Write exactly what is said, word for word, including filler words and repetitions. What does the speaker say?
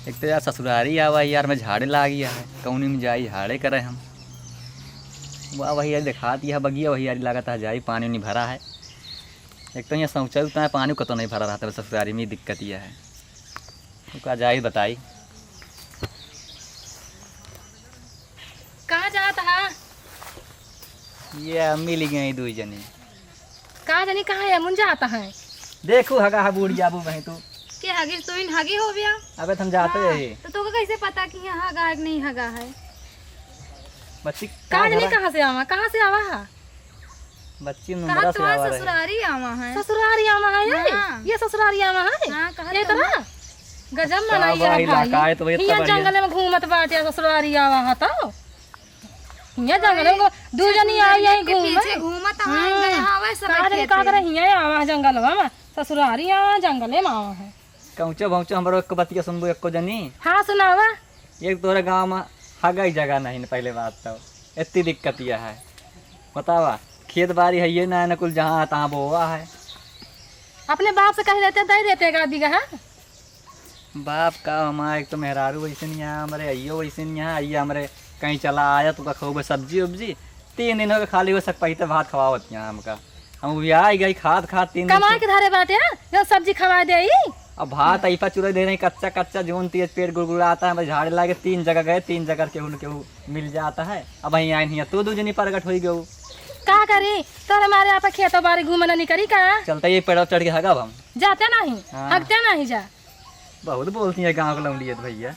एक तो यार ससुरारी आवा यार, मैं झाड़े लागी है, कौनी में जाई झाड़े करे हम। वाह, वही यार देखात यह बगिया, वही यार लागत है जाई, पानी उनी भरा है। एक तो यहाँ शौचा उतना है, पानी कतो नहीं भरा रहता है ससुरारी में, दिक्कत यह है। ओका जाई बताई। कहाँ जात हा? ये मिल गई दुई जनी। कहाँ जनी कहाँ है? मुन जात है। देखू हगा हा बूढ़ जाबू बही तू। के हगी तू इन हगी हो गया? अबे तुम जाते हाँ, रहे। तो तोके कैसे पता कि यहाँ हगा है कि नहीं हगा है? बच्ची कहाँ जनी कहाँ से आवा? कहाँ से आवा हा? बच्ची कहा नुमरा से तुम्हारे आवा रहे। ससुरारी आवा है। ससुरारी आवा है ये? हाँ। ये ससुरारी आवा है? हाँ, कहा ये तुम। तरह? गजब का मनाई बा है इलाका भाई। है तो ये हियाँ तबरिया। जंगल में घूमत बाटे ससुरारी आवा है तो। हियाँ जंगल में दू जनी आई आई के घूमे। पीछे घूमत आवा है, हम्म। गए हवा सब का जनी खेते। का करे हियाँ आवा है जंगल में, ससुरारी आवा है, जंगले में आवा है। कौचो भौचो हमरो एक बतिया सुनबू एको जनी? हाँ सुनावा। एक तोरे गाँव में हगई जगह नहीं न, पहले बात तो इतनी दिक्कत यह है। बतावा, खेत बारी है ये ना, न कुल जहाँ तहाँ बोवा है। अपने बाप से कह देते, दे देते एक आध बीघा, हाँ? बाप का हमारा, एक तो मेहरारू वैसे नहीं है हमरे, अइयो वैसे नहीं है, अइया हमरे कहीं चला आया तो का खूब सब्जी उब्जी, तीन दिन हो गए खाली वो सकपैते भात खवावत यहाँ हमका। हम भी आई गई खात खात तीन दिन कमाए से। के धरे बाटे, हाँ? जो सब्जी खवा दे ई? अब भात ऐपा चुरा दे रही, कच्चा कच्चा, जोन तेज पेट गुड़गुड़ाता है, हमारे झाड़े लागे, तीन जगह गए, तीन जगह केहू न केहू मिल जाता है। अब वहीं आइन हिया, तू दू जनी प्रगट होई गऊ। का करी? तोरे मारे आप खेतो बारी घूमे ना निकरी का? चलते ये पेड़वा चढ़ के हगब हम। जाते नहीं, हाँ। हगते नहीं जा। बहुत बोलती है गाँव के लौंडियत भैया।